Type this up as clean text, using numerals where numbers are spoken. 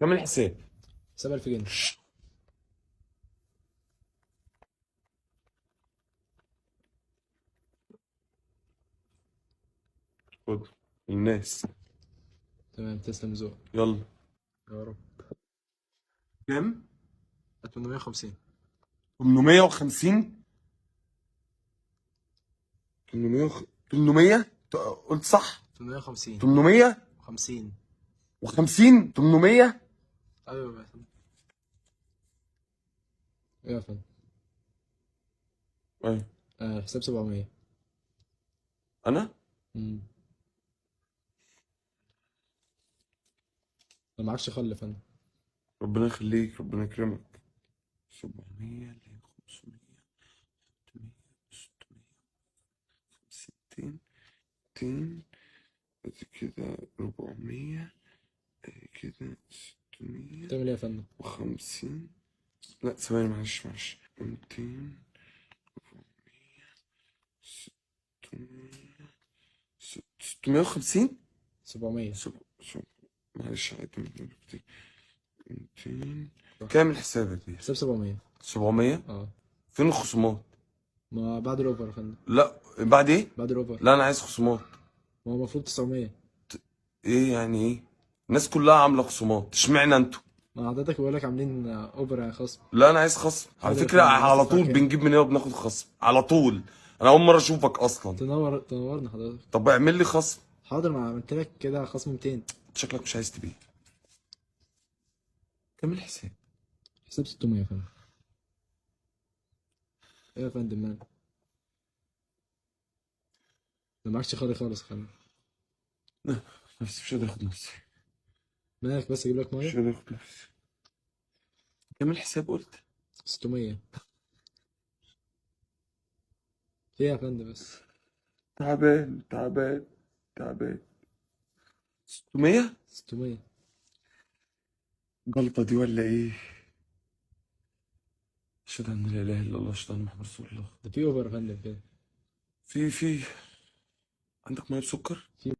كم الحساب؟ 7000 جنيه. خد الناس. تمام، تسلم ذوقك. يلا. يا رب. كام؟ 850. 850. 800 800 قلت صح؟ 850. 850. 50. 800. ايوه يا فندم. ايوه يا فندم. ايوه. حساب 700. انا؟ ما معكش خل يا فندم. ربنا يخليك، ربنا يكرمك. 700 ل 500 600 660 200، ادي كده 400، ادي كده 600. تعمل ايه يا فندم؟ وخمسين. لا ثواني معلش معلش. 200 400 600 650. 700. معلش عيد من 200. كام الحساب يا كبير؟ حساب 700. 700؟ اه. فين الخصومات؟ ما بعد ال offer يا فندم. لا بعد ايه؟ بعد ال offer. لا انا عايز خصومات. ما هو المفروض 900. ايه يعني ايه؟ الناس كلها عامله خصومات، اشمعنى انتوا؟ ما حضرتك بقول لك عاملين offer يعني خصم. لا انا عايز خصم على فكرة. على طول بنجيب من هنا وبناخد خصم على طول. انا اول مرة اشوفك اصلا. تنورنا حضرتك. طب اعمل لي خصم. حاضر، ما عملت لك كده خصم 200. شكلك مش عايز تبيع. كم الحساب؟ حساب 600 يا فندم. ايه يا فندم مالك؟ ده معكش خالي خالص يا فندم. نفسي مش قادر اخد نفسي. مالك بس اجيب لك مية؟ مش قادر اخد نفسي. كم الحساب قلت؟ 600. ايه يا فندم بس؟ تعبان تعبان تعبان. 600؟ 600. جلطة دي ولا ايه؟ اشهد ان لا اله الا الله، اشهد ان محمد رسول الله. ده في اوفر يا فندم كده. في عندك مية بسكر؟ في.